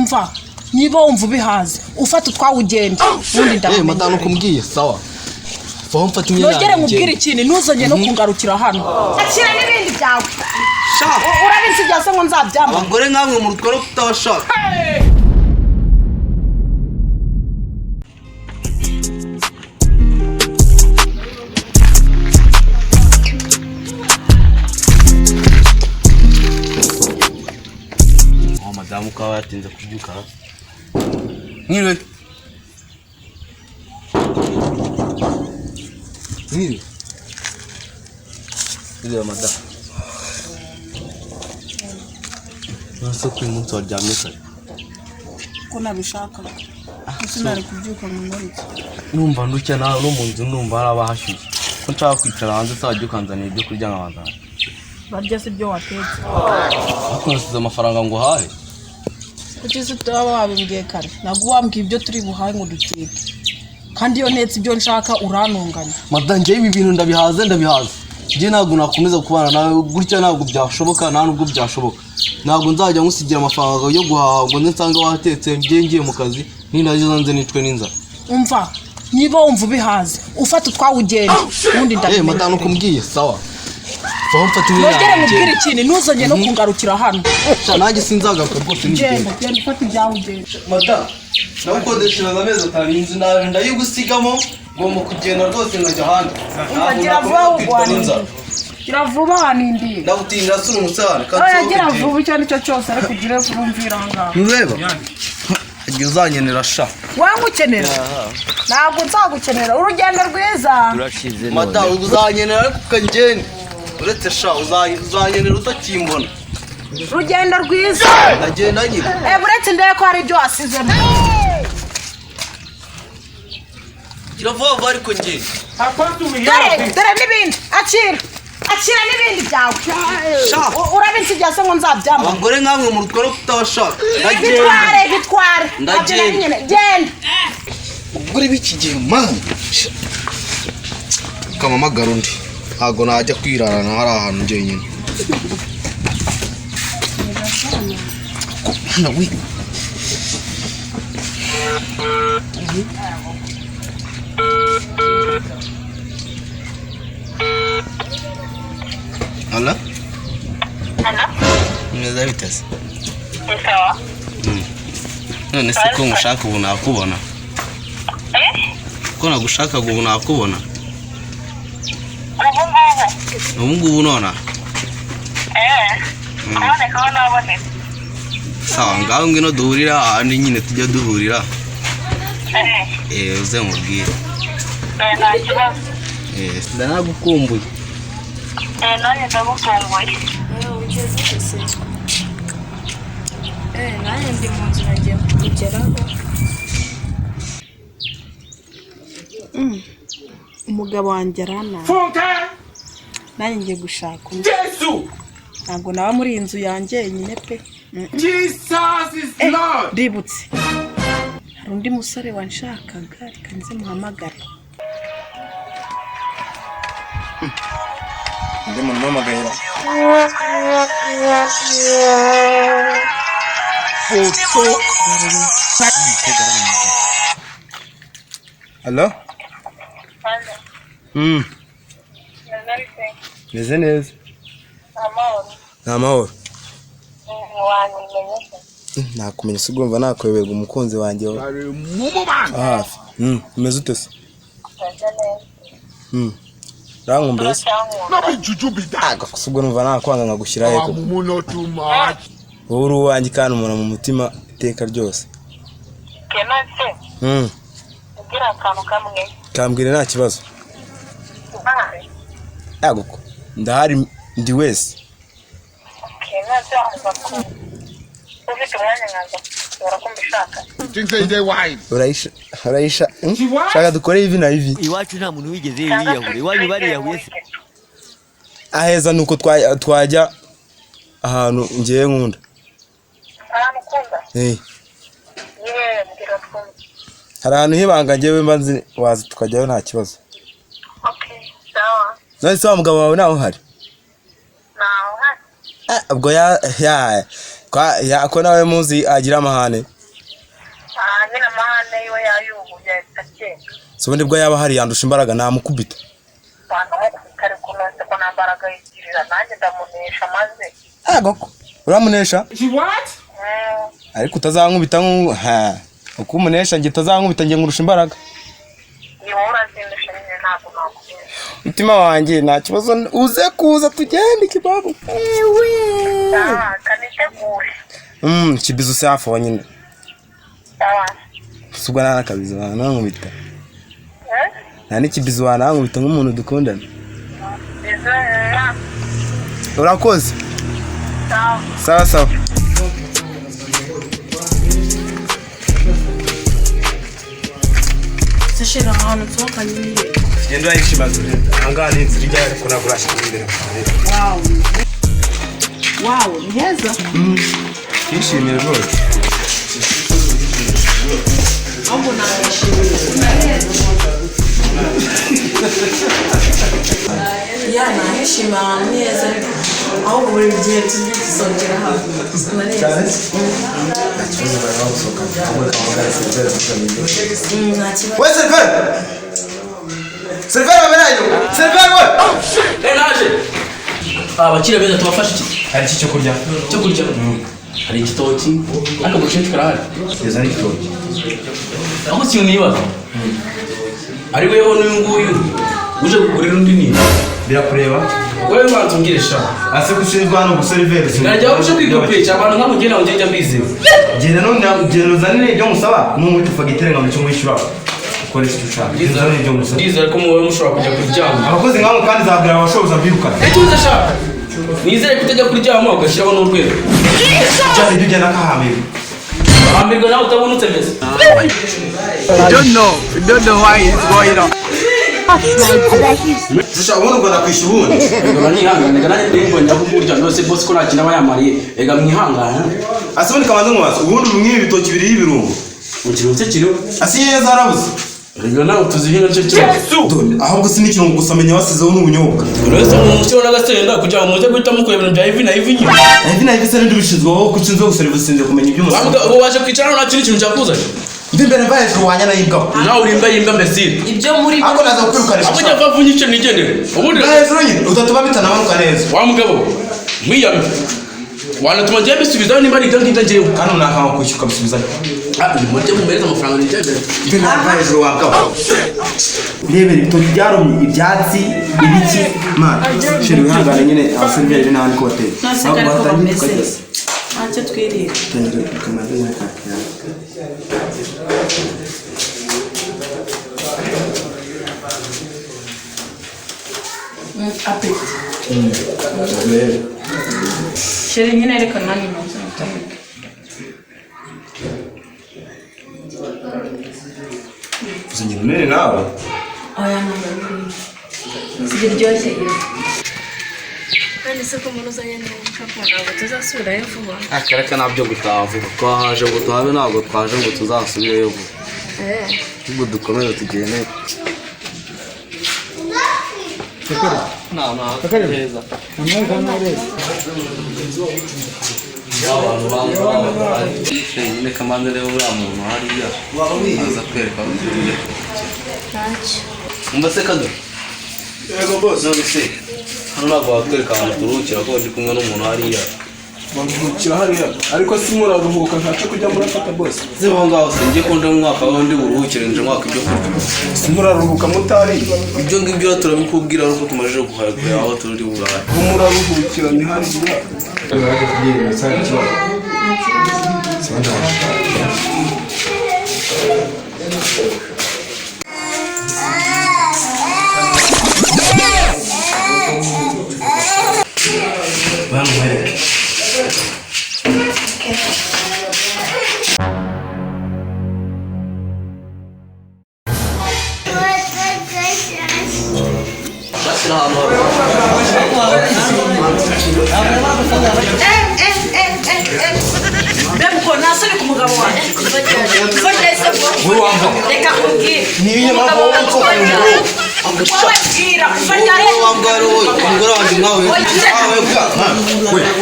Umva, niba wumva ubihaze, ufata utwawe ugende, ubundi Eh, madamu, ndakumenyereye. Kumbwiye sawa, vaho mfata imyenda Nongere yanjye nkubwire ngende. ikintu, ntuzongere no kungarukira hano. Akira n'ibindi byawe. Sha. Urabinsigira se ngo nzabyambare? Abagore nkamwe mu rutwaro kutabashaka. Aho madamu ukaba yatinze kubyuka. Mwiriwe. Mwiriwe. Mwiriwe, madamu. Nonese ko uyu munsi waryamye kare? Ko nabishakaga, sinari kubyuka ngo nkore iki? Numva ndushya nawe no mu nzu, numva hari abahashyushye, ko nshaka kwicara hanze, se wajya ukanzanira ibyo kurya nkabanza? Barya se ibyo watetse? Ariko nasize amafaranga ngo uhahe. Kuki se utaba wabimbwiye kare? Ntabwo wambwiye ibyo turi buhahe ngo duteke, kandi iyo ntetse ibyo nshaka urantunganya. Madamu, njyewe ibi bintu ndabihaze, ndabihaze. Njye ntabwo nakomeza kubana nawe gutya, ntabwo byashoboka, nta nubwo byashoboka. Ntabwo nzajya nkusigira amafaranga yo guhaha ngo nze nsange watetse, njye ngiye mu kazi, nindagiza nze nicwe n'inzara. Umva, niba wumva ubihaze, ufata utwawe ugende, ubundi Eh, ndakumenyereye. madamu, kumbwiye sawa, vaho mfata imyenda Nongere yanjye nkubwire ngende. ikintu, ntuzongere no kungarukira hano. Sha, nanjye sinzagaruka rwose, Genda. nigenda. Genda ufata ibyawe ugende. Madamu, nawukodeshereza amezi 5 inzu, naje ndayigusigamo, ngomba kugenda rwose nkajya ahandi. Umva, gira vuba, wanindira. Gira vuba, wanindiye. Ndagutindira sura umusarane. Oya, gira vuba icyo ari cyo cyose, ariko ugire vuba, umvira aho ngaho. Ntureba igihe uzankenera sha. Wangukenera? Ntabwo nzagukenera. Urugendo rwiza. Turashize. Madamu, uzankenera, ariko ukagenda uretse sha, uzankenera utakimbona. Urugendo rwiza. Ndagenda nyine. Eh, uretse ndebe ko hari ibyo wasizemo. Gira vuba vuba, ariko ngende. Dore, dore n'ibindi. Akira, akira n'ibindi byawe. Sha. Urabinsigira se ngo nzabyambare? Abagore nkamwe mu rutwaro kutabashaka. Ndagenda. Bitware, bitware. Ndagenda. Ntabyo nari nyine. Genda. Ubwo b'iki gihe mani kamamagara undi, ntabwo najya kwirarana hari ahantu njyenyine. Hano we. Halo? Halo? Meze bite se? Ni sawa. None se ko ngushaka ubu nakubona? Eh? Ko nagushakaga ubu nakubona? Ubu ngubu? Ubu ngubu nonaha. Eh. Kuboneka aho nabonetse. Sawa, ngaho ngwino duhurira ahandi nyine tujya duhurira. Eh. Eh, uze mubwire. Eh, nta kibazo. Eh, ndanagukumbuye. Eh, nanjye ndagukumbuye. Ugeze se? Eh, nanjye ndi mu nzira ngiye kukugeraho. Umugabo wanjye aranaye, nanjye ngiye gushaka undi. Ntabwo naba muri iyi nzu yanjye nyine pe. Ndibutse hari undi musore wanshakaga, reka nze muhamagare. Undi muntu umuhamagara. Halo? Halo. Meze bite? Meze neza. Amahoro. Ni amahoro. Wanyimenye se? Nakumenya se? Urumva nakuyoberwa umukunzi wanjye wa hafi? Umeze ute se? Meze neza. Urankumbuye se? Uracyankunda? Ntabwo se ubwo numva nakwanga nkagushyira he koko? Wowe uri uwanjye kandi umuntu mu mutima iteka ryose. Kena se? Ugira akantu kamwe. Kambwire, nta kibazo. Uhari? Ntabwo ko ndahari, ndi wese. Kena se, waza ku ufite umwanya nkaza kugusura ko mbishaka? Urayisha, urayisha. Shaka dukore ivi na ivi. Iwacu nta muntu wigeze yiyahura, iwanyu bariyahuye se? Aheza ni uko twajya ahantu ngiye nkunda. Ahantu ukunda? Eh. Niwe mbwira twumve. Hari ahantu h'ibanga ngewe mba nzi, waza tukajyayo nta kibazo. Okay, sawa. None se wa mugabo wawe nawe uhari? Nawe uhari. Ah, ubwo ya ya Ko nawe muzi agira amahane. Ah, nyine amahane yiwe yayubuye ahita akeka. Si ubundi bwo yaba hari yandusha imbaraga namukubita. Wanamukubita ariko nonse ko nta mbaraga yigirira, nanjye ndamunesha maze. Ntago ko uramunesha? Ariko utazankubita nku ha. Uko umunesha njye utazankubita njye nkurusha imbaraga. Ni wowe urazindusha nyine, ntabwo nakunesha. Mutima wanjye nta kibazo, uze kuza tugende ikibabu. Ah, kanitegure. Kibizu se hafi aho nyine. Sawa. Subwo nta n'akabizu wanankubita. Eh? Nta n'ikibizu wanankubita nk'umuntu dukundana. Bizu, mwah. Urakoze. Sawa. Sawa sawa. Se chéri, ahantu nsohokanye ni he? Genda urayishima, ahangaha ni inzira ijya ariko ntabwo urashyira imbere. Wow, wow, ni heza. Yishimiye rwose. Ahubwo nahishimiye. Ya, nahishimiye, ahantu ni heza, ariko ahubwo buri gihe tujye dusohokera hano. Cyane? Nta kibazo, bari bagusohokana. Ahubwo reka mpamagare seriveri kugira ngo Nta kibazo. We seriveri! Seriveri bamerayo! Seriveri we! Naje. Abakiriya beza, tubafashe iki? Hari iki cyo kurya? Cyo kurya hari igitoki, ariko burusheti karahari. Kugeza n'igitoki. Aho ikintu nibaza, ari weho n'uyu nguyu uje kugurira undi ni Birakureba? Wowe banza umbwire sha. Ase ko ushinzwe hano guseriveri? Najya uje kwikopesha abantu nka mugenda ngenda mbizewe. Genda none, genda uzanire ibyo musaba, n'umuti fagitire nka icyo mwishyura. Ukoresha icyo ushaka. Genda uzanire ibyo musaba. Ndizera ko muwe mushobora kujya kuryama. Abakozi nkamwe kandi zabwira abashoboza mbirukana. Icyo uza sha, nizere ko utajya kuryama ugashyiraho n'urwego. Cyane ibyo ugenda akahambirwa. Hambirwa nawe utabonutse mbese. Shisha ubundi ubwo ndakwishyura ubundi. Ega mwihangane, ega nanjye ndibonye aho burya nose boss ko nta kintu aba yamariye, ega mwihangane. Ase ubundi kabanza nkubaze, ubundi mw'ibi bitoki biriho ibirungo. Ikirungo cye kiriho. Ase inyanya zarabuze. Ega nawe tuzihinga nicyo kibazo. Dore ahubwo si n'ikirungo gusa, menya wasizeho n'ubunyobwa. Buri wese umushyiraho n'agasenda kugira ngo muze guhita mukora ibintu bya ivi na ivi nyine. Ivi na ivi se n'indi ubishinzwe wowe, ko ushinzwe guserivisi kumenya ibyo umusaba. Wambwa ubu waje kwicara hano nta kindi kintu cyakuzanye. Ndi imbere mva hejuru wanya nayibwaho. Nawe uri imbwa y'imbwa mbesire. Ibyo muri Ariko naza kukwirukanisha. Abo njya mva mvunyice nigendere. Ubundi Mva hejuru nyine udatuma bitanamanuka neza. Wa mugabo nkwiyame wanatuma ngiye mbisubizayo nimba ari ibyo ngibyo ngewe. Kandi unakanga kwishyura ukabisubizayo. Ah, uyu murye mumereze amafaranga nigendere. Mve mva hejuru wabwaho. Rebera ibitoki byarumye, ibyatsi, ibiki. Mana, sheri wihangane nyine abaseriveri n'abandi ko bateye. Nonse Ahubwo kare ko batangiye bameze. tukajya. Ntacyo twirira. Tangira tukamanza nyine kakira. Apeti. Chéri, nyine reka nanjye manze mutamike. Uzi nini nawe? Oya, ntabwo ari byiza. Ziryoshye iyo. None se ko umuntu uzanye n'ubukapu, ntabwo tuzasubirayo vuba? Akareka nabyo gutaha vuba, twahaje ngo tuhabe, ntabwo twaje ngo tuzasubireyo vuba. Eh. Ahubwo dukomeze tugende. Heza abantu nyine kamanze rero, uriya muntu hariya aza kwereka aho tugiye. Ntacyo. Umva se kado. Yego boss. None se hano ntabwo watwereka ahantu turuhukira, ko ndi kumwe n'umuntu hariya? Baruhukira hariya, ariko si muraruhuka ntacyo kujya murafata bose. Ziba aho ngaho se, njye ko ndi mu mwaka aho ndi buruhukire, nje mwaka ibyo kurya. Si muraruhuka mutari? Ibyo ngibyo turabikubwira ariko tumajije kuhagera aho turi burare. Ubu muraruhukira ni hariya. Bamwereke. Shakira ahantu hari. Mbe nta soni ku mugabo wanjye. Kuva ryari se bwo? Wowe wamva. Reka nkubwire. Niyo mpamvu wowe nsohokanye umugore. Wowe bwira, kuva ryari? Wowe wambwa ari wowe, umugore wanjye nawe. Oya, Nawe bwa. We.